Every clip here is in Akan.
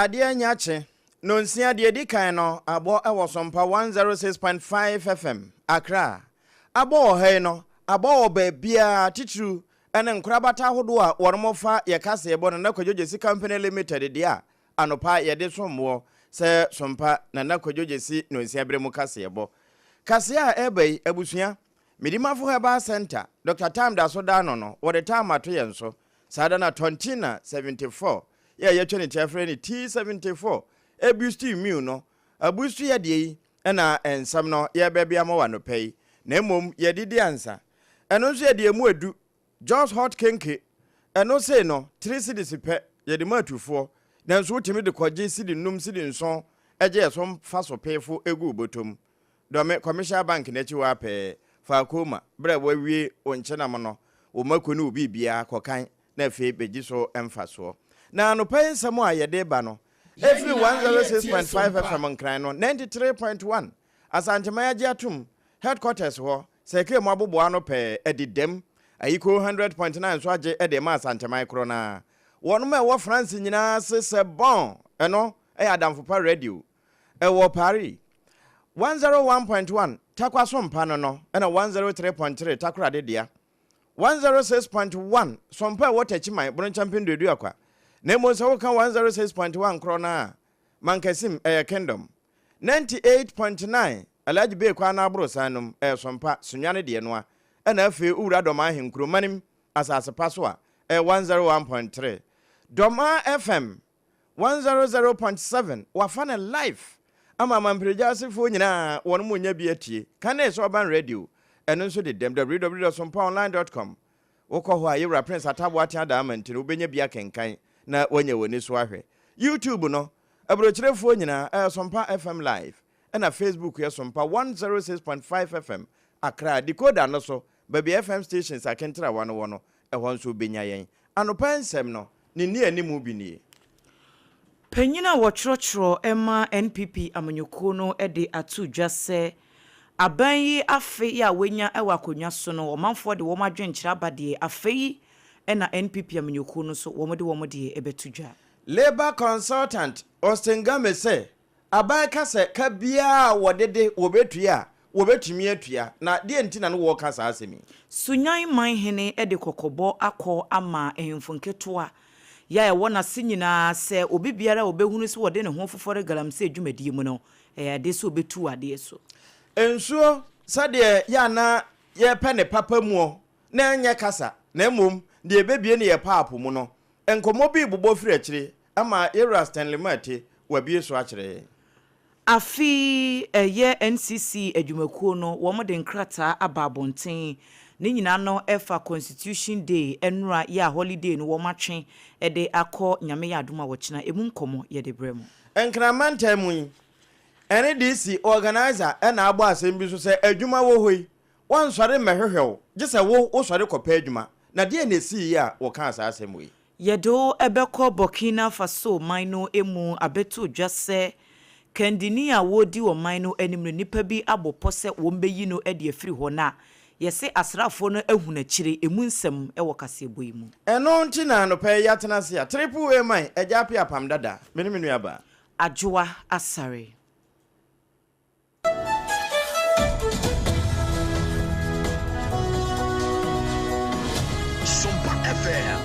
Adeɛ anya akye. Nonsia deɛ ɛdi kan no abɔ wɔ Sompa 106.5 FM, Accra. Abɔ wɔ ha yi no, abɔ wɔ baabiara, titiriw ne nkorabata ahodoɔ a wɔnom fa yɛ kaseɛbɔ Nana Kwadwo Gyesi Company Limited deɛ a anɔpa yɛde som woɔ sɛ Sompa Nana Kwadwo Gyesi nonsia berɛ mu kaseɛbɔ. Kaseɛ a ɛreba yi, abusua, Medimafo Herbal Centre, Dɔkta Tam da so da ano no, wɔde Tam ato yɛn so. Saa da no a Tontina 74 yɛ a yɛatwa ne ti afrɛ no T74 ɛbustu immune no, abustu yɛ deɛ yi na nsɛm no yɛrebɛbe ama wo anɔpa yi, na mmom yɛadidi ansa. Ɛno nso yɛ deɛ ɛmu ɛdu, Jos Hot Kenke, ɛno sei no, three cedis pɛ, yɛde ma atufoɔ, nanso wotumi de kɔgye cedi nnum, cedi nson, gye ɛso mfaso peefo gu wo bɔtɔ mu. Dɔme, Commercial Bank no akyi hɔ ara pɛɛ, fa Akoma, berɛ a woawie wo nkyenam no, wo mako ne wo biribiara, kɔkan na afei bɛgye so mfasoɔ. Na anɔpa yi nsɛm a yɛde reba no, Yɛn ɛfiri nyinaa yɛretie 106.5 Sompa. FM Nkran no, 93.1 Asanteman agye atom, Headquarters hɔ, Sɛkɛɛ mu aboboa ano pɛɛ, adi dɛm. Ayiko 100.9 nso agye de rema Asanteman korɔ no ara. Wɔnom a ɛwɔ France nyinaa se sɛ bɔn, ɛno yɛ Adamfo Pa Radio. Ɛwɔ Paris. 101.1 Tarkwa Sompa no no ɛna 103.3 Takoradi dea. 106.1 Sompa ɛwɔ Takyiman, Boronkyɛmpen Duaduakwa. Na mmom sɛ woka 106.1 korɔ no a, Mankasim, ɛyɛ Kingdom. 98.9 Alhaji Bey kwan no aborosan nom, ɛyɛ Sompa, Sunyani deɛ no a. Ɛna afei wowura Dɔmaa Ahenkuro, Manim, asase pa so a, ɛyɛ 101.3 Dɔmaa FM 100.7 Wafa no live ama amanpragya asefoɔ nyinaa wɔn mo nya bi atie. Kane sɛ ɔban radio ɛno nso de dɛm www.sompaonline.com Wokɔ hɔ a yɛwura Prince Atta Boateng Adaama nti no wobɛnya bi akenkan na woanya w'ani so ahwɛ. YouTube no aburokyerefoɔ nyinaa ɛyɛ Sompa FM live ɛna Facebook yɛ Sompa 106.5 FM Accra. Decoder no so baabi a FM stations akentrawa no wɔ no ɛhɔ nso wobɛnya yɛn. Anɔpa nsɛm no, ne nnianimu bi nie. Panyin a wɔtwerɛtwerɛ ma NPP amanyɔkuo no de ato dwa sɛ aban yi afe yi a wanya wɔ akonnwa so no ɔmanfoɔ de wɔn adwenkyerɛ aba deɛ afe yi na NPP amanyɔkuo no nso wɔde wɔn deɛ bɛto dwa. Labour consultant Austin Game se Aban ka sɛ ka biara a wɔde de wɔbɛtua a, wɔbɛtumi atua, na deɛn nti na ne wɔreka saa asɛm yi? Sunyani man hene de kɔkɔbɔ akɔ ama ahemfo nketewa yɛ a ɛwɔ n'ase nyinaa sɛ obi biara a ɔbɛhunu sɛ ɔde ne ho fofɔre galamsey dwumadie mu no, ɛyɛ adeɛ sɛ ɔbɛtu adeɛ so. Nsuo, sɛdeɛ yɛ a na yɛpɛ ne papa muɔ, na ɛnyɛ kasa, na mmom deɛ ɛbɛbie ne yɛ paapo mu no, nkɔmmɔ bi rebobɔ firi akyire ama Yɛwura Stanley Martey wabue so akyerɛ yɛn. Afe yi ɛyɛ NCC adwumakuo no wɔn de nkrataa aba abɔnten, ne nyinaa no ɛfa Constitution Day nnora yɛ a holiday no wɔn atwe de akɔ Nyame yɛ adom a wɔkyena ɛmu nkɔmmɔ yɛde brɛ mo. Nkran mantam mu yi, NDC organiser na abɔ asɛm bi so sɛ adwuma wɔ hɔ yi, wɔnsɔre mmɛhwehwɛ wo, gye sɛ wo wosɔre kɔpɛ adwuma. Na deɛn na ɛsiiɛ a wɔkaa saa asɛm wei? Yɛde wo bɛkɔ Burkina Faso man no mu abɛto dwa sɛ kandini a wɔredi ɔman no anim no nnipa bi abɔ pɔ sɛ wɔbɛyi no adi afiri hɔ na yɛse asraafoɔ no ahunu akyire ɛmu nsɛm wɔ kaseɛbɔ yi mu. Ɛno nti na anɔpa yi yɛatena ase a Triple A man Agya Appiah Apam Dada, me ne me nuabaa. Adwoa Asare. Sompa FM.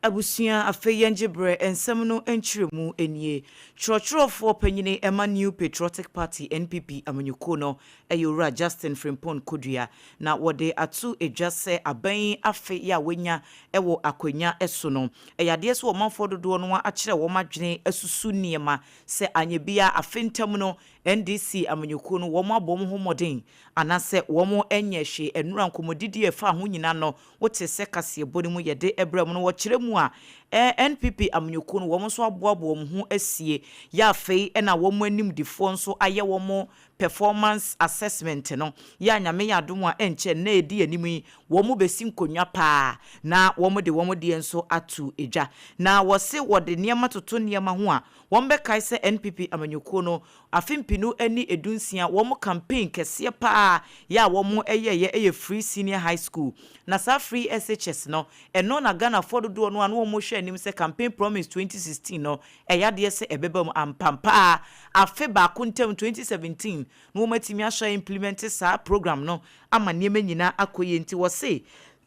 Abusua, afei yɛngye berɛ, nsɛm no nkyerɛmu nie. Twerɛtwerɛfoɔ panyini ma New Patriotic Party, NPP, amanyɔkuo no yɛ Owura Justin Frimpong Kodua, na wɔde ato dwa sɛ aban yi afe yi a wanya wɔ akwanya so no, ɛyɛ adeɛ sɛ ɔmanfoɔ dodoɔ no ara akyerɛ wɔn adwene asusu nneɛma sɛ anyɛ biara afe ntam no NDC amanyɔkuo no wɔn abɔ wɔn ho mmɔden anaasɛ wɔn nyɛ hwee. Nnora nkɔmmɔdidie a ɛfaa ho nyinaa no wote sɛ kaseɛbɔ no mu yɛde brɛ mo no wɔkyerɛ mu a NPP amanyɔkuo no wɔn nso aboaboa wɔn ho asie yɛ. Afei ɛna wɔn animdifoɔ nso ayɛ wɔn performance assessment no yɛ a, Nyame yɛ adom a, ɛnkyɛ na ɛdi anim yi wɔn bɛsi nkonnwa paa na wɔn de wɔn deɛ nso ato edwa. Na wɔse wɔde nneɛma toto nneɛma ho a, wɔn bɛkae sɛ NPP amanyɔkuo no afe 2016 wɔn campaign kɛseɛ paa yɛ a wɔn ɛyɛyɛ ɛyɛ free senior high school. Na saa free SHS no, ɛno na Ghanafoɔ dodoɔ no a na wɔn hwɛ anim sɛ campaign promise 2016 no ɛyɛ adeɛ sɛ ɛbɛba mu ampampaa. Afe baako ntam, 2017, na wɔn atumi ahyɛ implement saa program no ama nneɛma nyinaa akɔ yie. Nti wɔse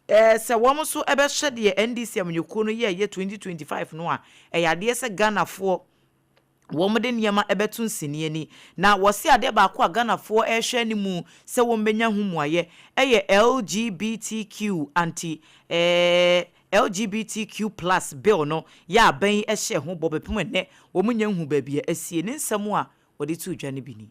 sɛ wɔn nso ɛbɛhyɛ deɛ NDC amanyɔkuo no yɛɛyɛ 2025 no a, ɛyɛ adeɛ sɛ Ghanafoɔ wɔn de nneɛma ɛbɛto nsini ani. Na wɔsi adeɛ baako a Ghanafoɔ ɛrehwɛ anim sɛ wɔn bɛnya ho mmuayɛ ɛyɛ LGBTQ anti LGBTQ+ bill no yɛ abɛn ɛhyɛ ho bɔ bɛpem ɛnɛ wɔn nyɛ nhu baabi a asie. Ne nsɛm a wɔde to dwa no bi ni.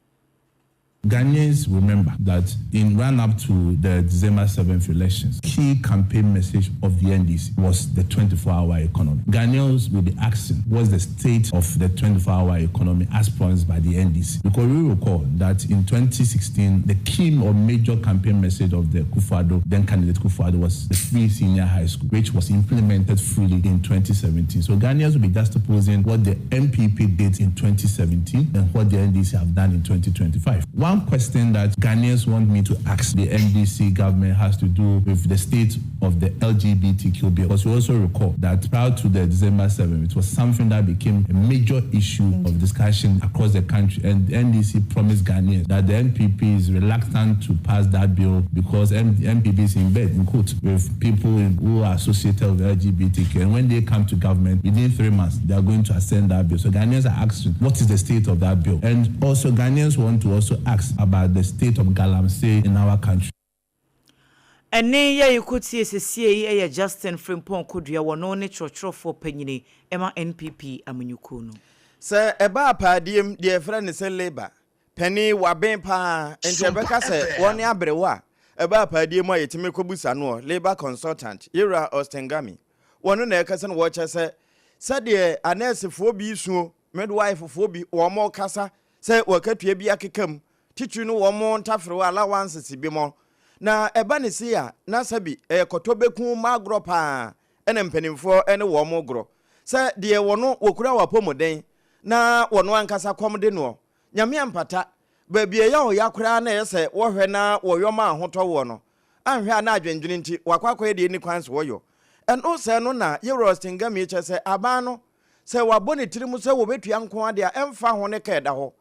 Ghanaians remember that in run up to the December 7th elections, key campaign message of the NDC was the 24-hour economy. Ghanaians will be asking, what's the state of the 24-hour economy as promised by the NDC? Because we recall that in 2016, the key or major campaign message of the Akufo-Addo, then candidate Akufo-Addo, was the free senior high school, which was implemented fully in 2017. So Ghanaians will be juxtaposing what the NPP did in 2017 and what the NDC have done in 2025. One question that Ghanaians want me to ask the NDC government has to do with the state of the LGBTQ bill. Because we also recall that prior to the December 7th, it was something that became a major issue of discussion across the country. And the NDC promised Ghanaians that the NPP is reluctant to pass that bill because NPP is in bed, in quote, with people who are associated with LGBTQ. And when they come to government, within 3 months, they are going to assent that bill. So Ghanaians are asking, what is the state of that bill? And also, Ghanaians want to also ask about the state of galamsey in our country. Ɛne yɛ yɛkɔtie sesie yi ɛyɛ Justin Frimpong Kodua, wɔno ne kyerɛkyerɛfoɔ panyini ɛma NPP amanyɔkuo no. Sɛ ɛba apaadeɛm deɛ, ɛfrɛ ne sɛ labour panin waben paa, nti ɛbɛka sɛ wɔne aberewa a ɛba apaadeɛ mu a yɛtumi kɔbusa noɔ, labour consultant yɛwura Austin Gami, wɔno na ɛkasa no. Wɔkyɛ sɛ sɛdeɛ anɛɛsefoɔ bi suo, midwifefoɔ bi wɔn kasa sɛ wɔkatua bi akeka mu titiri no, wɔn ntaferewa allowances bi mo na ɛba ne se a, na sɛbi ɛyɛ kɔtɔ bɛku ma agorɔ paa. Ɛna mpanimfoɔ ɛne wɔn gorɔ sɛ deɛ wɔno wɔkura wɔ apɔmuden na wɔno ankasa kɔm de noɔ. Nyame ampata baabi ɛyɛ ɔya koraa na ɛyɛ sɛ wɔhwɛ na wɔyɔ ma ahotɔ wɔ no anhwɛ a, na adwendwene nti wakɔ akɔyɛ deɛ ni kwan so wɔyɔ ɛno. Sɛ no na yɛwura Austin Gami kyɛ sɛ aban no sɛ wabɔ ne tirim sɛ wɔbɛtua nko adeɛ a, ɛmfa ho ne ka ɛda hɔ,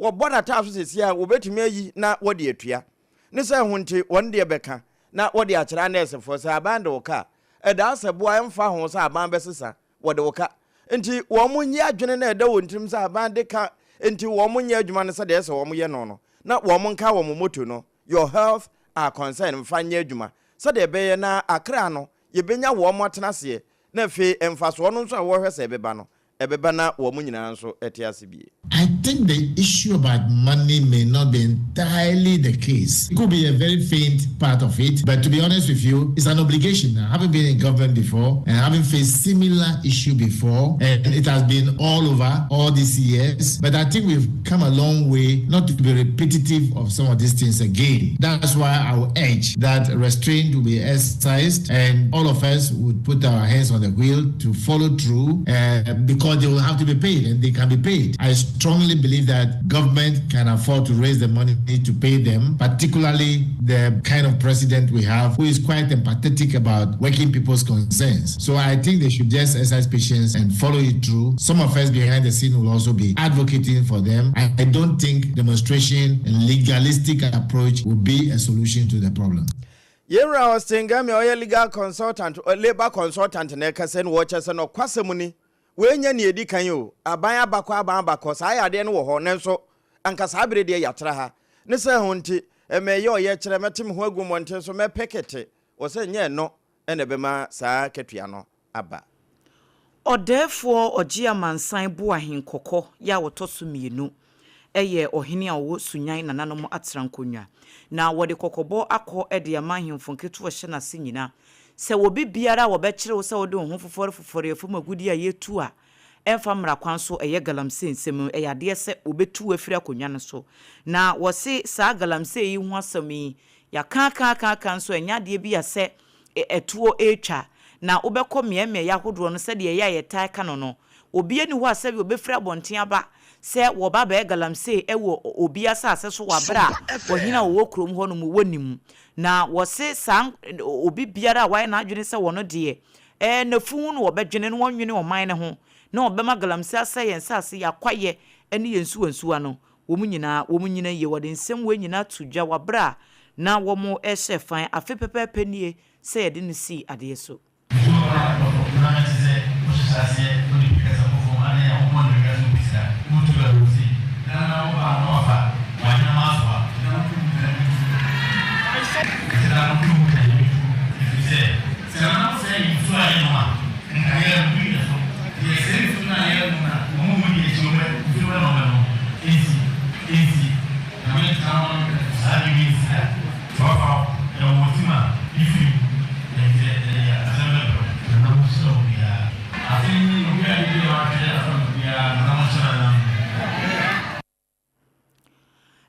wɔbɔ n'ataa so sɛsi a, wɔbɛtumi ayi na wɔde atua ne sɛ ho. Nti wɔn deɛ bɛka na wɔde akyerɛ anɛɛsefoɔ sɛ aban de wo ka ɛdaa sɛ boa, ɛmfa ho sɛ aban bɛsesa, wɔde wo ka. Nti wɔn mo nyi adwene na ɛda wɔn tirim sɛ aban de ka nti wɔn mo nyɛ adwuma no sɛdeɛ ɛsɛ wɔn yɛ no, na wɔn mo nka wɔn moto no "Your health our concern" mfa nyɛ adwuma sɛdeɛ ɛbɛyɛ na akra no yɛbɛnya wɔn mo atena aseɛ, na afei mfasoɔ no nso a wɔrehwɛ sɛ ɛbɛba no ɛbɛba na wɔn nyinaa nso ɛte ase bie. I think the issue about money may not be entirely the case. It could be a very faint part of it, but to be honest with you, it's an obligation. I haven't been in government before and having faced similar issue before, and it has been all over all these years. But I think we've come a long way not to be repetitive of some of these things again. That's why I will urge that restraint will be exercised and all of us would put our hands on the wheel to follow through because they will have to be paid and they can be paid. I strongly believe that government can afford to raise the money to pay them, particularly the kind of president we have, who is quite empathetic about working people's concerns. So I think they should just exercise patience and follow it through. Some of us behind the scene will also be advocating for them. I don't think demonstration and legalistic approach will be a solution to the problem. Yɛwura Austin Gami a ɔyɛ legal consultant, labour consultant, na ɛkasa no. Wɔkyɛ sɛ no kwasɛm ni, wɔanya ne ɛdi kan o, aban abakɔ, aban abakɔ, saa yɛ adeɛ no wɔ hɔ, nanso anka saa bere deɛ yɛatra ha ne sɛ ho. Nti ɛmɛ yɛ ɔyɛ kyerɛ mɛte me ho agu mmɔnten so mɛpɛ kete wɔ sɛ nyɛ no ɛna ɛbɛma saa katua no aba. Ɔdɛɛfoɔ ɔgye amansan bo ahenkɔkɔ yɛ a wɔtɔ so mmienu ɛyɛ ɔhene a ɔwɔ Sunyan nananom atena nkonnwa, na wɔde kɔkɔbɔ akɔ de ama ahemfo nketewa hyɛ n'ase nyinaa. Sɛ obi biara a wɔbɛkyere wo sɛ wode wo ho fofɔre fofɔre afam agudeɛ a yɛtu a ɛmfa mmara kwan so ɛyɛ galamsey nsɛm, ɛyɛ adeɛ sɛ wɔbɛtu wo afiri akonnwa no so. Na wɔse saa galamsey yi ho asɛm yi, yɛaka aka aka aka nso ɛnyɛ adeɛ bi a sɛ ɛtoɔ ɛretwa. Na wobɛkɔ mmeammea ahodoɔ no, sɛdeɛ ɛyɛ a yɛtaa ka no, obi ani hɔ a sɛbi obɛfiri abɔnten aba sɛ wɔba bɛyɛ galamsey ɛwɔ obi asase so wɔ abere a ɔhene a wɔwɔ kurom hɔ nom wɔ nim. Na wɔse saa obi biara a wayɛ n'adwene sɛ wɔno deɛ n'afu no wɔbɛdwene no, wɔnwene ɔman no ho na ɔbɛma galamsey asɛ yɛn nsase, yɛ akwayɛ ne yɛn nsuwansuwa no, wɔn nyinaa wɔn nyina yie. Wɔde nsɛm wɔ nyinaa to dwa wɔ abere a na wɔn ɛhyɛ fan afe pɛpɛɛpɛ nie sɛ yɛde no sii adeɛ so.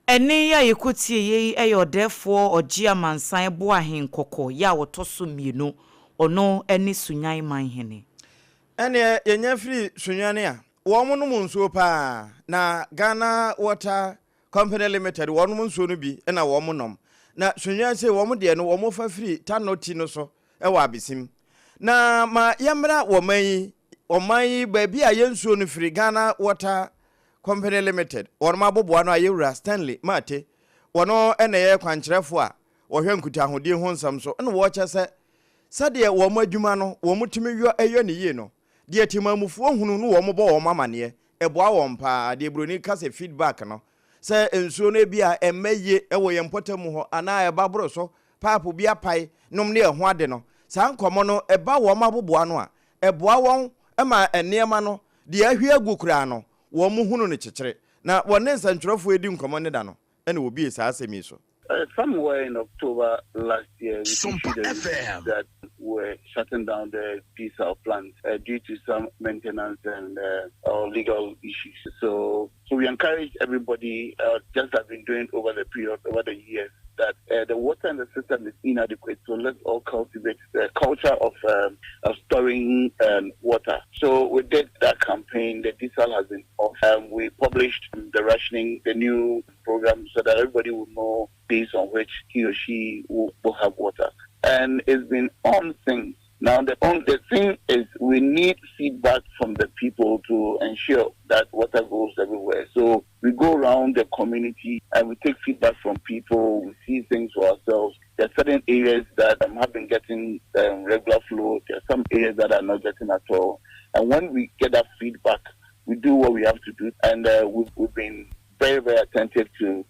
Ɛne yi a yɛkɔtie yei ɛyɛ ɔdɛɛfoɔ ɔgye amansan boahen kɔkɔ yɛ a wɔtɔ so mmienu, ɔno ne Sunyan manhene. Ɛneɛ yɛnya firi Sunyane a wɔn nom nsuo paa na Ghana Water Company Limited wɔn nom nsuo no bi na wɔn nom. Na Sunyane sɛ wɔn deɛ no, wɔn fa firi Tanɔ ti no so ɛwɔ Abesim. Na ma yɛmmra wɔman yi, ɔman yi baabi a yɛn nsuo no firi, Ghana Water Company Limited wɔn aboboa no a yɛwura Stanley Mate, wɔn ɛna ɛyɛ kwankyerɛfoɔ a wɔhwɛ nkutahodie ho nsɛm so, ɛna wɔkyɛ sɛ sɛdeɛ wɔn adwuma no wɔn tumi yɔ ɛyɔ ne yie no deɛ, temamufoɔ hunu no, wɔn bɔ wɔn amaneɛ, ɛboa wɔn paa. Deɛ buroni ka sɛ feedback no, sɛ nsuo no ebi a ɛmɛ yie ɛwɔ yɛn mpɔtam mu hɔ anaa ɛba boro so, paapo bi apae nom ne ɛho ade no, saa nkɔmɔ no ɛba wɔn aboboa no a, ɛboa wɔn ma nneɛma no deɛ ahwie agu koraa no, wɔn mu hunu no kyekyere. Na wɔne nsɛntwerɛfoɔ edi nkɔmɔ ne da no ɛna wɔbie saa asɛm yi so. Somewhere in October last year, we issued a release that we're shutting down the diesel plant due to some maintenance and legal issues. So we encourage everybody, just have been doing over the period, over the years, that the water in the system is inadequate. So let's all cultivate the culture of storing water. So we did that campaign. The diesel has been off. We published the rationing, the new program, so that everybody will know days on which he or she will have water. And it's been on since. Now, the only the thing is we need feedback from the people to ensure that water goes everywhere. So we go around the community and we take feedback from people. We see things for ourselves. There are certain areas that have been getting regular flow. There are some areas that are not getting at all. And when we get that feedback, we do what we have to do. And we've been very, very attentive to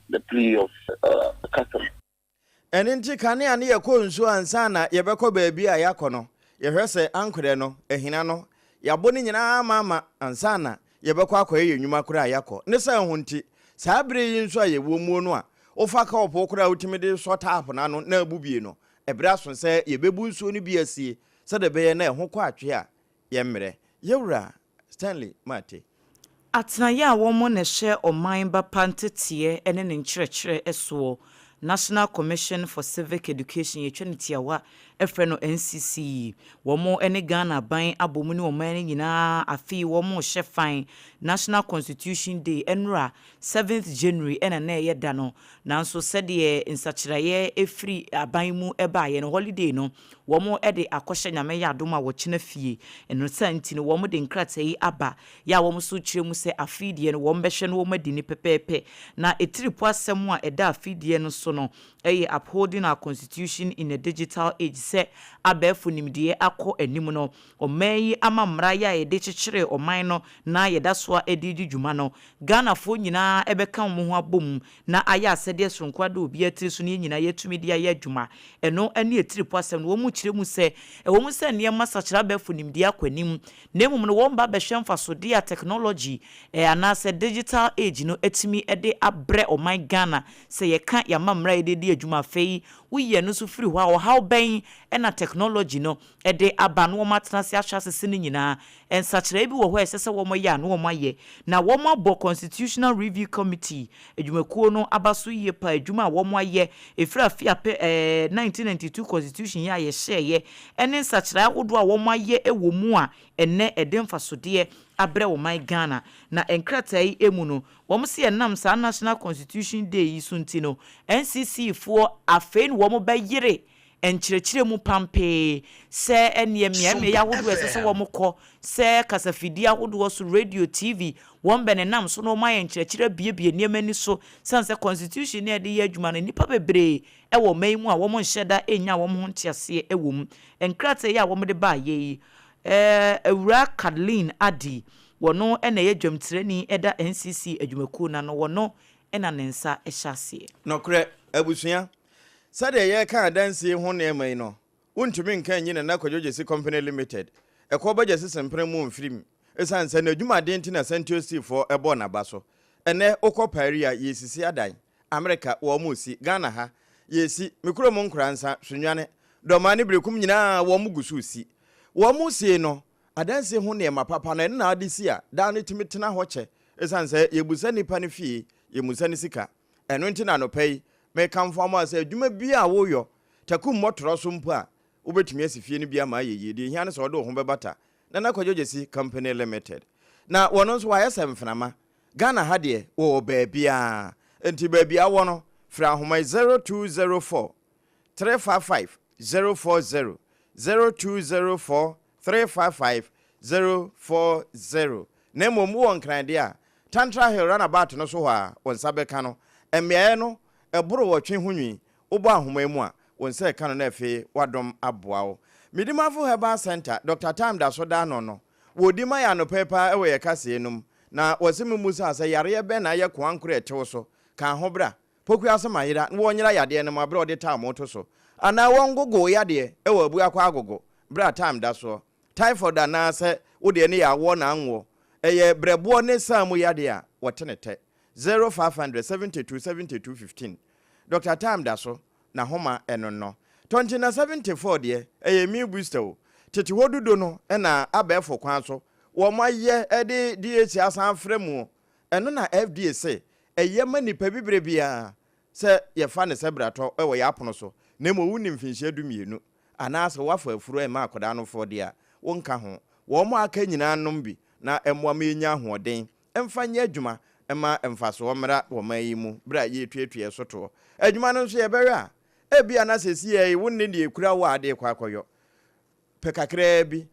the plea of the customer. Ɛno nti kanea ne yɛkɔ nsuo ansa na yɛbɛkɔ baabi a yɛakɔ no, yɛhwɛ sɛ ankorɛ no ahina no yɛabɔ no nyinaa ma ama ansa na yɛbɛkɔ akɔyɛ yɛn nnwuma koraa a yɛakɔ ne sɛ ho. Nti saa bere yi nso a yɛwɔ muo no a wofa kɔɔpo koraa a wotumi de sɔ tap no ano na abu bie no, ɛberɛ aso sɛ yɛbɛbu nsuo no bi asie sɛdeɛ ɛbɛyɛ na ɛho kɔ atwe a yɛmmerɛ. Yɛwura Stanley Mate. Atenaeɛ a wɔn na ɛhyɛ ɔman ba pa nteteɛ ne ne nkyerɛkyerɛ soɔ, National Commission for Civic Education, yɛtwa no tiawa ɛfrɛ no NCCE, wɔn ne Ghana aban abɔ mu ne ɔman no nyinaa afei wɔn hyɛ fan National Constitution Day. Ɛnora 7th January ɛna na ɛyɛ da no, nanso sɛdeɛ nsakyerɛeɛ ɛfiri aban mu ɛbaeɛ no, holiday no wɔn de akɔhyɛ Nyame yɛ adom a wɔkyena fie. Ɛno sa nti no, wɔn de nkrataa yi aba yɛ a wɔn nso kyerɛ mu sɛ afei deɛ no wɔn bɛhwɛ no wɔn adi ne pɛpɛɛpɛ. Na etiripo asɛm a ɛda afei deɛ no so no ɛyɛ "Upholding our constitution in a digital age". Sɛ abɛɛfo nimdeɛ akɔ anim no, ɔman yi ama mmara yi a yɛde kyekyere ɔman no na yɛda so a ɛde di dwuma no, Ghanafoɔ nyinaa ɛbɛka wɔn ho abom na ayɛ asɛdeɛ soronko ada obi atiri so ne yɛn nyinaa yɛtumi de ayɛ adwuma. Ɛno ne etiripo asɛm no. Wɔn mu kyerɛ mu sɛ ɛwɔ mu sɛ nneɛma sakyera, abɛɛfo nimdeɛ akɔ anim, na mmom no wɔn ba bɛhwɛ mfasodeɛ a technology anaasɛ digital age no atumi de abrɛ ɔman Ghana. Sɛ yɛka yɛama mmara yɛde di adwuma, afei woyi ɛno nso firi hɔ a, ɔhaw bɛn na technology no de aba na wɔatena ase ahwɛ asese no nyinaa. Nsakyeraɛ bi wɔ hɔ a ɛsɛ sɛ wɔyɛ a na wɔayɛ. Na wɔabɔ Constitutional Review Committee adwumakuo no aba so yie paa, adwuma a wɔayɛ ɛfiri afe apɛ 1992 Constitution yi a yɛhyɛeɛ ne nsakyeraɛ ahodoɔ a wɔayɛ wɔ mu a ɛnnɛ ɛde mfasodeɛ abrɛ ɔman Ghana. Na nkrataa yi mu no, wɔse ɛnam saa National Constitution Day yi so nti no, NCC foɔ afei na wɔbɛyere nkyerɛkyerɛ mu pampee sɛ ɛneɛ mmeae mmeae ahodoɔ a ɛsɛ sɛ wɔkɔ, sɛ kasafidie ahodoɔ so, radio, TV, wɔn bɛnenam so na wɔayɛ nkyerɛkyerɛ abuebue nneɛma ani so. Sane sɛ Constitution no a yɛde yɛ adwuma no, nnipa bebree wɔ ɔman yi mu a wɔnhyɛ da nnya wɔn ho nteaseɛ wɔ mu. Nkrataa yi a wɔde baeɛ yi, Awuraa Kathleen Addy, wɔno na ɛyɛ dwamtirani da NCC adwumakuo no ano, wɔno na ne nsa hyɛ aseɛ. Nokorɛ, abusua, sɛdeɛ yɛreka adansie ho nneɛma yi no, wontumi nka nyi Nana Kwadwo Gyasi Company Limited, ɛkɔɔ Bagyasi Sempene mu mfiri mu, ɛsiane sɛ n'adwumaden nti na Santio Steelfoɔ bɔɔ n'aba so. Ɛnnɛ, wokɔ Paris a, yɛresisi adan. Amerika, wɔresi. Ghana ha, yɛresi. Me kurom Nkoransa, Sunyani, Dɔmaa ne Berekum nyinaa, wɔgu so resi. Wɔresie no, adansie ho nneɛma papa no, ɛno na wode si a, daa no tumi tena hɔ kyɛ. Ɛsiane sɛ yɛbusa nnipa no fie, yɛmmusa no sika. Ɛno nti na anɔpa yi, mekamfo ama wo sɛ adwuma biara a woyɔ, taku mmɔtorɔ so mpo a, wobɛtumi asi fie no bi ama ayɛ yie. Deɛ ɛhia ne sɛ wode wo ho bɛbata Nana Kwadwo Gyasi Company Limited. Na wɔn nso wɔayɛ sɛ mframa. Ghana ha deɛ, wɔwɔ baabiara. Enti baabi a wowɔ no, frɛ ahoma yi 0204 355 040, 0204 355 040. Na mmom wowɔ Nkran deɛ a, Tantra Hill runabout no so hɔ ara, wo nsa bɛka no. Mmeaeɛ no, ɛboro wɔtwe ho nwi. Wobɔ ahoma yi mu a, wo nsa reka no na afei w'adom aboa wo. Medimafo Herbal Centre, Dɔkta Time da so da ano no, wɔredi ma yɛn anɔpa yi paa wɔ yɛn kaseɛ no mu. Na wɔse memmusa sɛ yareɛ bɛn na ayɛ koankorɛ ɛtew so? Ka ho bra. Poku ase ma yera na wɔnyera yadeɛ no ma berɛ a wɔde time to so. Anaa wɔngogo wo yadeɛ wɔ abuakɔ agogo berɛ a time da soɔ. Typhoid anaa sɛ wo deɛ no yɛ awoɔ na anwoɔ. Ɛyɛ brɛboɔ ne saa mu yadeɛ a wɔte no tɛ. 0500 72 72 15. Doctor Time da so na homa ɛno nnɔ. Tɔnkye na 74 deɛ ɛyɛ immune booster o. Tete hɔ dudo no na abɛɛfo kwan so wɔn ayɛ de DHA asan afrɛ mu o. Ɛno na FDA se ɛyɛ ma nipa bibire biara sɛ yɛfa no sɛ bratɔ wɔ yɛn apono so na mmom wonni mfinhyia dumienu anaasɛ woafa afuro ɛmma akwadaa no foɔ deɛ a wonka ho. Wɔn a aka nyinaa nnom bi na ɛmmoa ma yɛnya ahoɔden mfa nyɛ adwuma mma mfasoɔ mmra wɔ man yi mu berɛ a yɛretuatua ɛso toɔ. Adwuma no nso yɛbɛhwɛ a, ebia na seesei yi wonni deɛ ɛkura wo a wode rekɔ akɔyɔ. Pɛ kakraa bi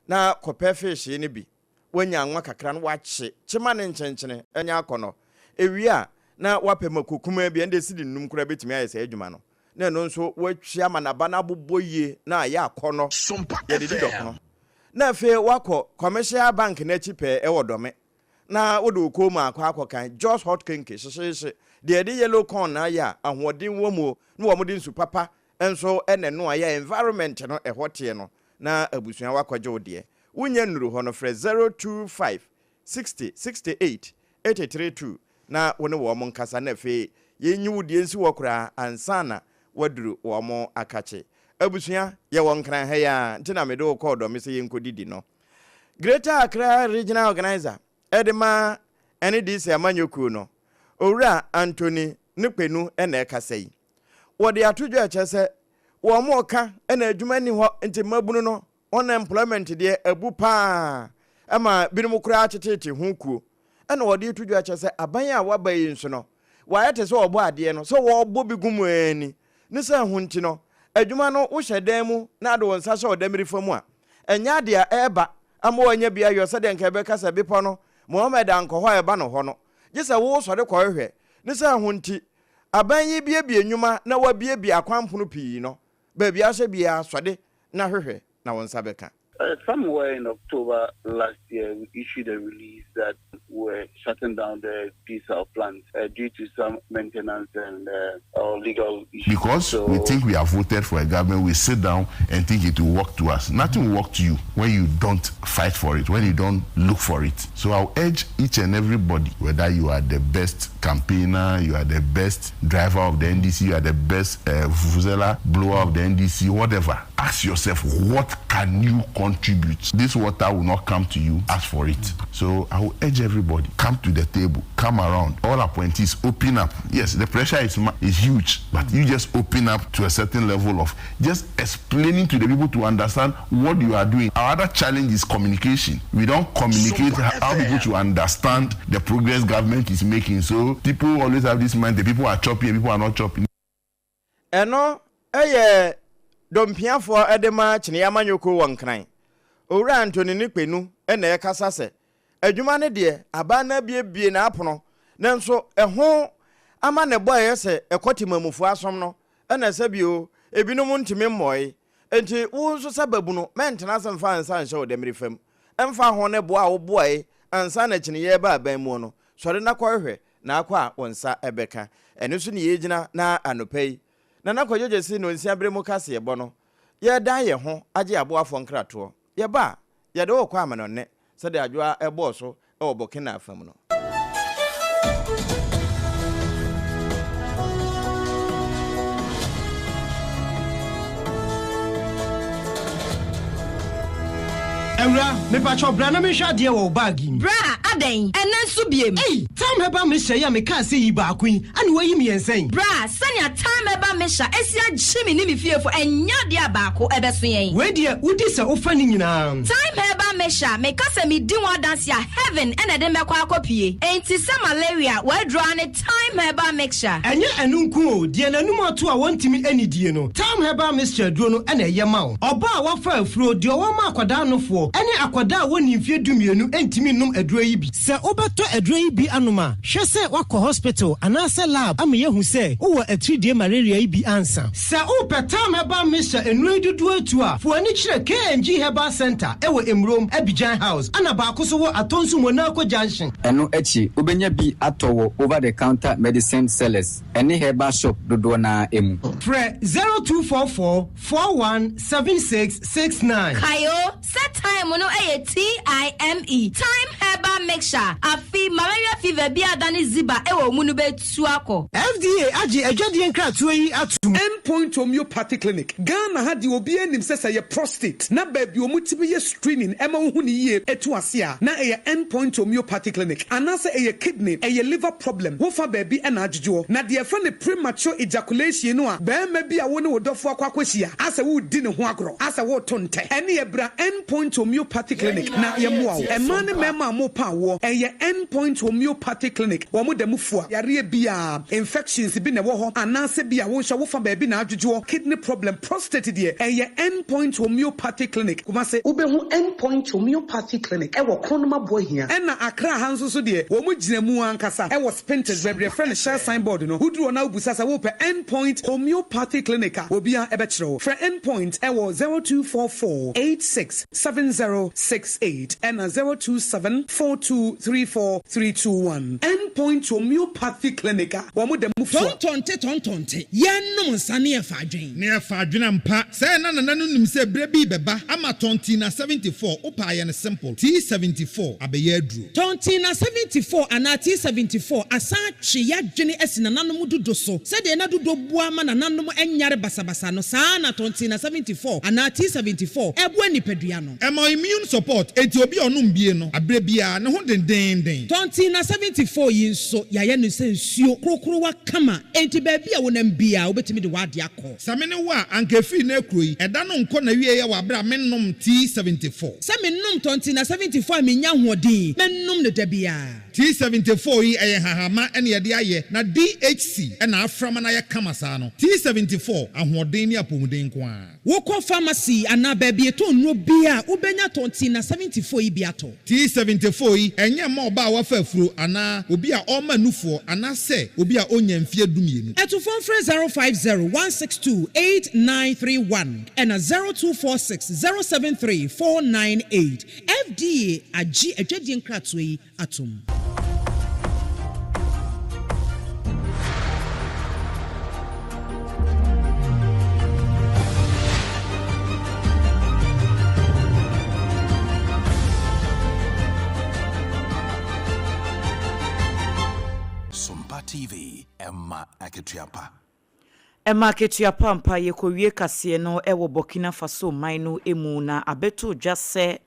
na kɔpɛ feehyee no bi, woanya anwa kakra na woakye, kye ma no nkyenkyene nyɛ akɔnnɔ. Ɛwie a, na woapɛ mako kumaa bi, ɛnde sidi nnum koraa bɛtumi ayɛ saa adwuma no, na ɛno nso woatwi ama n'aba no abobɔ yie na ayɛ akɔnnɔ, yɛde di dɔkono. Na afei woakɔ Commercial Bank no akyi pɛɛ wɔ Dɔme, na wode wo kɔn mu akɔ akɔkan Jos Hot Kenke hyehyeehye, deɛ yɛde yellow corn na ayɛ a ahoɔden wɔ mu o, na wɔde nsu papa nso na ɛnoa yɛ a environment no ɛhɔ teɛ no, na abusua woakɔgye wo deɛ. Wonnya nnuru hɔ no, frɛ 025 60 68 83 2 na wo ne wɔn nkasa na afei yɛnyi wo deɛ nsi hɔ koraa ansa na woaduru wɔn akakye. Abusua, yɛwɔ Nkran ha yi ara nti na mede wo kɔɔ Dɔme sɛ yɛnkɔdidi no. Greater Accra Regional Organiser de ma NDC amanyɔ kuo no, Owura Anthony Nukpenu na ɛkasa yi. Wɔde ato dwa kyerɛ sɛ wɔn reka na adwuma nni hɔ nti mmabunu no Unemployment deɛ abu paa ma binom koraa teteete ho kuo. Ɛna wɔde reto dwa kyerɛ sɛ aban a waba yi nso no, wayɛ te sɛ ɔbɔ adeɛ no, sɛ wɔrebɔ bi gu mu ara ni. Ne sɛ ho nti no, adwuma no wohyɛ dan mu na ade wo nsa hyɛ ɔdammirifa mu a, ɛnyɛ adeɛ a ɛreba ama woanya bi ayɔ sɛdeɛ nka ɛbɛka sɛ bepɔ no, Mohammed ankɔ hɔ a ɛba no hɔ no, gye sɛ wosɔre kɔhwehwɛ. Ne sɛ ho nti, aban yi biebie nnwuma na wabiebie akwanpono pii no, baabi a ahyɛ biara sɔde na hwehwɛ na wo nsa bɛka. Somewhere in October last year, we issued a release that we're shutting down the diesel plant due to some maintenance and legal issues. Because so we think we have voted for a government, we sit down and think it will work to us. Nothing will work to you when you don't fight for it, when you don't look for it. So I'll urge each and everybody, whether you are the best campaigner, you are the best driver of the NDC, you are the best vuvuzela blower of the NDC, whatever. Ask yourself, what can you contribute? This water will not come to you. Ask for it. So I will urge everybody, come to the table, come around. All appointees, open up. Yes, the pressure is, is huge, but you just open up to a certain level of just explaining to the people to understand what you are doing. Our other challenge is communication. We don't communicate how people to understand the progress government is making. So people always have this mind, the people are chopping and people are not chopping. Ɛno yɛ dɔmpiafoɔ de ma Kyinii Amanyɔkuo wɔ Nkran. Owura Anthony Nikpenu na ɛrekasa sɛ adwuma no deɛ aban no abuebue n'apono nanso ɛho amanebɔ a ɛyɛ sɛ ɛkɔ temamufoɔ asom no na ɛsɛ bio ebinom ntumi mmɔe. Enti wo nso sɛ babunu mɛntena ase mfa nsa nhyɛ wo dɛmire fam. Ɛmfa ho ne boa a woboae ansa na kyiniiɛ reba aban muo no, sɔre na kɔhwehwɛ na akɔ a wo nsa bɛka. Ɛno so ne yɛregyina na anɔpa yi Nana Kwadwo Gyasi nnɔnsia berɛ mu kaseɛbɔ no, yɛredan yɛn ho agye aboafoɔ nkratoɔ. Yɛba a, yɛde wo rekɔ amanɔnne sɛdeɛ adwoa bɔɔ so wɔ Burkina afa mu no. Awura, mepakyɛw bra na menhwɛ adeɛ wɔ wo bag yi mu. Bra, adɛn? Ɛnnɛ nso biem? Ei! Tam herbal mixture yi a mekaa sɛ yi baako yi, ɛna woayi mmiɛnsa yi? Bra, sɛnea Thyme Herbal Mixture asi agye me ne me fiefo, ɛnyɛ adeɛ a baako ɛbɛso yɛn. Wei deɛ wodi sɛ wofa ne nyinaa. Thyme Herbal Mixture, meka sɛ medi ho adanse a, heaven na ɛde me bɛkɔ akɔpue. Enti sɛ malaria, w'aduro ara ne Thyme Herbal Mixture. Ɛnyɛ ɛno nko o, deɛ n'anum ato a wɔntumi nnidie no, Thyme Herbal Mixture aduro no na ɛyɛ ma wo. Ɔbaa a wafa afuro, deɛ ɔwɔ ma akwadaa nofoɔ, ne akwadaa a wɔnnii mfeɛ dumienu ntumi nnom aduro yi bi. Sɛ wobɛtɔ aduro yi bi anom a, hwɛ sɛ woakɔ hospital anaasɛ lab ama yɛahu sɛ wowɔ atiridie malaria yi bi ansa. Sɛ wopɛ Thyme Herbal Mixture nnuro yi dodoɔ atu a, fa w'ani kyerɛ KNG Herbal Centre wɔ Emurom, Abidjan House, ɛna baako nso wɔ Atonsu Monaco Junction. Ɛno akyi, wobɛnya bi atɔ wɔ over-the-counter medicine sellers ne herbal shop dodoɔ no ara mu. Frɛ 0244 41 76 69. Kae o, sɛ thyme no yɛ TIME, Thyme Herbal Mixture, afe malaria fever bi a adane ziba wɔ wo mu no bɛtu akɔ. FDA agye adwadie nkratoɔ yi atom. End Point Homeopathy Clinic, Ghana ha deɛ obiara nim sɛ sɛ ɛyɛ prostate na baabi a wɔtumi yɛ screening ma wohu no yie tu ase a na ɛyɛ End Point Homeopathy Clinic anaasɛ ɛyɛ kidney, ɛyɛ liver problem, wofa baabi na adwodwoɔ. Na deɛ yɛfrɛ no premature ejaculation no a barima bi a wo ne wo dɔfoɔ akɔ akɔhyia asɛ woredi ne ho agorɔ, asɛ woreto ntɛ, ɛneɛ bra End Point Homeopathy Clinic na yɛmmoa wo. Mmaa ne mmarima a morepa awoɔ, ɛyɛ End Point Homeopathy Clinic, wɔn da mu fua. Yareɛ biara, infections bi na ɛwɔ hɔ anaasɛ bi a wo nso wofa baabi na adwodwoɔ, kidney problem, prostate deɛ, ɛyɛ End Point Homeopathy Clinic, Kumasi. Wobɛhu End Point Homeopathy Clinic wɔ Kronum Aboahia. Ɛna Accra ha nso so deɛ, wɔn gyina mu ankasa wɔ Spintex, baabi a yɛfrɛ no Shell sign board no. Woduru hɔ na wobisa sɛ worepɛ End Point Homeopathy Clinic a, obiara bɛkyerɛ wo. Frɛ End Point wɔ 0244 86 7068 ɛna 027 4234 321. End Point Homeopathy Clinic a wɔn da mu fua. Tɔntɔnte tɔntɔnte, yɛnnom nsa ne yɛfa adwen. Ne yɛfa adwen ampa. Sɛɛ na nana no nim sɛ berɛ bi rebɛba ama Tɔntina 74, wopɛ a yɛ no simple, T74 abɛyɛ aduro. Tɔntina 74 anaa T74 asan atwe y'adwene asi nananom dudo so. Sɛdeɛ na dudo boa ma nananom nyare basabasa no, saa ara na Tɔntina 74 anaa T74 boa nipadua no. Ɛma immune support, enti obi a ɔnom bie no, aberɛ biara, ne ho dendeenden. Tɔntina 74 yi nso, yɛayɛ no sɛ nsuo korokorowa kama, enti baabi a wonam biara, wobɛtumi de w'adeɛ akɔ. Sɛ me ne wo a, anka ɛfiri nnɛ rekuro yi, ɛda no nkɔ n'awieɛ wɔ aberɛ a mennom T74. Sɛ menom Tɔntina 74 a mennya ahoɔden, mɛnom no da biara. T74 yi ɛyɛ nhahamma na yɛde ayɛ na DHC na afra ma no ayɛ kama saa no. T74, ahoɔden ne apɔmuden nko ara. Wokɔ pharmacy anaa baabi yɛtɔn nnuro biara a, wobɛnya Tɔntina 74 yi bi atɔ. T74 yi, ɛnyɛ mma ɔbaa a wafa afuro anaa obi a ɔrema nufoɔ anaasɛ obi a ɔnnya mfeɛ dumienu. Atufoɔ mfrɛ 050 162 8931 ɛna 0246 073 498. FDA agye adwadie nkratoɔ yi atom. TV, ɛma akatua pa. Ɛma akatua pa ampa. Yɛkɔwie kaseɛ no wɔ Burkina Faso man no mu na abɛto dwa sɛ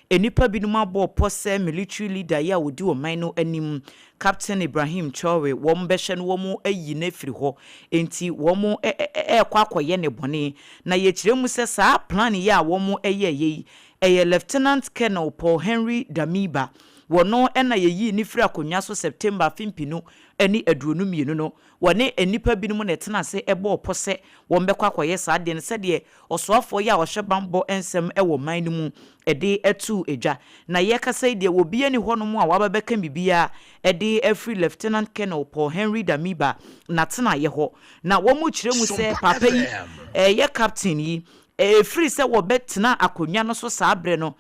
nnipa binom abɔ pɔ sɛ military leader yi a ɔdi ɔman no anim, Captain Ibrahim Traore, wɔn bɛhyɛ no wɔn ayi no afiri hɔ, enti wɔn ɛrekɔ akɔyɛ ne bɔne. Na yɛkyerɛ mu sɛ saa plan yi a wɔn ɛyɛeɛ yi, ɛyɛ Lieutenant Colonel Paul Henri Damiba, wɔno na yɛyii no firi akonnwa so September afe 2022 no. Wɔne nnipa binom na ɛtena ase bɔɔ pɔ sɛ wɔbɛkɔ akɔyɛ saa adeɛ no sɛdeɛ ɔsoafoɔ yi a ɔhwɛ bammɔ nsɛm wɔ man no mu de too dwa. Na yɛrekasa yi deɛ obiara nni hɔnom a waba bɛka biribiara de afiri Lieutenant Colonel Paul Henri Damiba n'atenaeɛ hɔ. Na wɔrekyerɛ mu sɛ papa yi, ɛyɛ Captain yi, ɛfiri sɛ wɔbɛtena akonnwa no so saa berɛ no,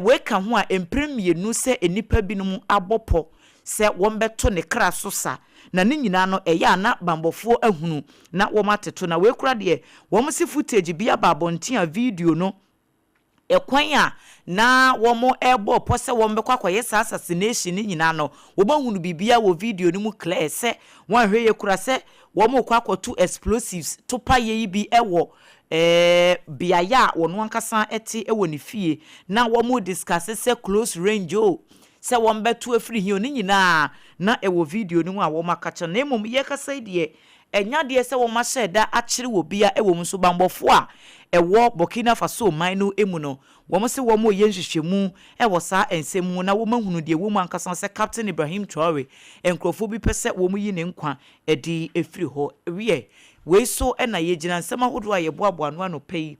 wei ka ho a mprɛ mmienu sɛ nnipa binom abɔ pɔ sɛ wɔbɛto ne kra so sa, na ne nyinaa no ɛyɛ a na banbɔfoɔ ahunu na wɔateto, na wei koraa deɛ wɔn se footage bi aba abɔnten a video no ɛkwan a na wɔrebɔ pɔ sɛ wɔbɛkɔ akɔyɛ saa assassination no nyinaa no, wɔahunu biribiara wɔ video no mu clear sɛ wɔanhwɛ yie koraa sɛ wɔrekɔ akɔto explosives topaeɛ yi bi wɔ beaeɛ a wɔn ankasa te wɔ ne fie, na wɔrediscuss sɛ close range o, sɛ wɔbɛto afiri he o, ne nyinaa na ɛwɔ video no mu a wɔaka kyerɛ. Na mmom yɛrekasa yi deɛ, ɛnyɛ adeɛ sɛ wɔahyɛ da akyere obia wɔ mu. Nso banbɔfoɔ a ɛwɔ Burkina Faso man no mu no, wɔn se wɔreyɛ nhwehwɛmu wɔ saa nsɛm mu na wɔahunu deɛ ɛwɔ mu ankasa sɛ Captain Ibrahim Traore nkurɔfoɔ bi pɛ sɛ wɔyi ne nkwa de firi hɔ. Wiɛ, wei so na yɛgyina nsɛm ahodoɔ a yɛboaboa ano anɔpa yi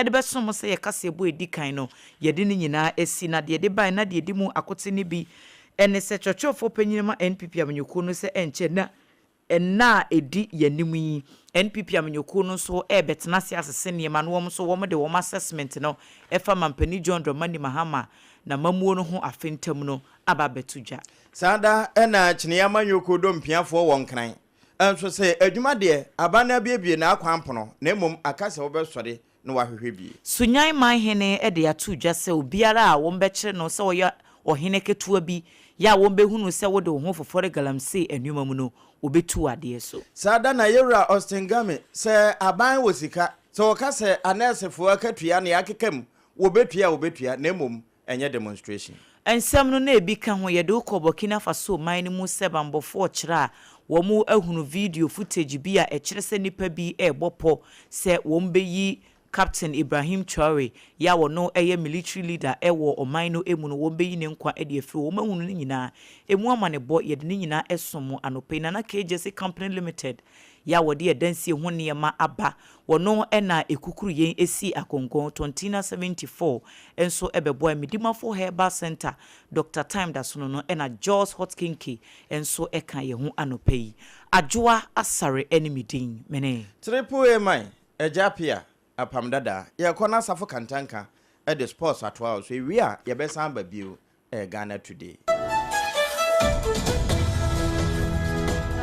de bɛsom mo sɛ yɛ kaseɛbɔ a ɛdi kan no, yɛde ne nyinaa asi. Na deɛ ɛde bae na deɛ ɛdi mu akoten no bi ne sɛ kyerɛkyerɛfoɔ panyin ma NPP amanyɔkuo no sɛ ɛnkyɛ na nna a ɛdi yɛn anim yi NPP amanyɔkuo no nso rebɛtena ase asese nneɛma na wɔn nso wɔde wɔn assessment no ɛfa Mampanin John Dramani Mahama n'amammuo no ho afe ntam no aba abɛto dwa. Saa da na Kyinee amanyɔkuo dompiafoɔ wɔ Nkran nso sɛ adwuma deɛ, aban no abuebue n'akwan pono na mmom aka sɛ wobɛsɔre na woahwehwɛ bi. Sunyani Manhene de ato dwa sɛ obiara a wɔbɛkyere no sɛ ɔyɛ ɔhene ketewa bi yɛ a wɔbɛhunu sɛ wode wo ho fofɔre galamsey nneɛma mu no, wɔbɛtu wo adeɛ so. Saa da na Yɛwura Austin Game sɛ aban wɔ sika, sɛ wɔka sɛ anɛɛsefoɔ akatua ne akeka mu wɔbɛtua a wɔbɛtua na mmom ɛnyɛ demonstration. Nsɛm no na ebi ka ho, yɛde wo kɔ Burkina Faso man no mu sɛ banbɔfoɔ kyerɛ a wɔn ahunu video footage bi a ɛkyerɛ sɛ nnipa bi rebɔ pɔ sɛ wɔn bɛyi Captain Ibrahim Traore yɛ a ɔno yɛ military leader wɔ ɔman no mu no wɔn bɛyi ne nkwa de afiri hɔ. Wɔn ahunu no nyinaa ɛmu amanebɔ yɛde ne nyinaa som mo anɔpa yi. Nana K. Jesse Company Limited yɛ a wɔde adansie ho nneɛma aba. Wɔno na ɛkukuru yɛn sii akɔnkɔn. Tontina 74 nso bɛboa yɛn. Medimafo Herbal Centre, Doctor Time Dasono no na Jaws Hot Kenkey nso ka yɛn ho anɔpa yi. Adwoa Asare ne me din. Mene. Triple A man, Agya Appiah, Apam Dada, yɛkɔ n'asafo Kantanka de sports atoa wo so, ewie a yɛbɛsan aba bio ɛyɛ Ghana Today.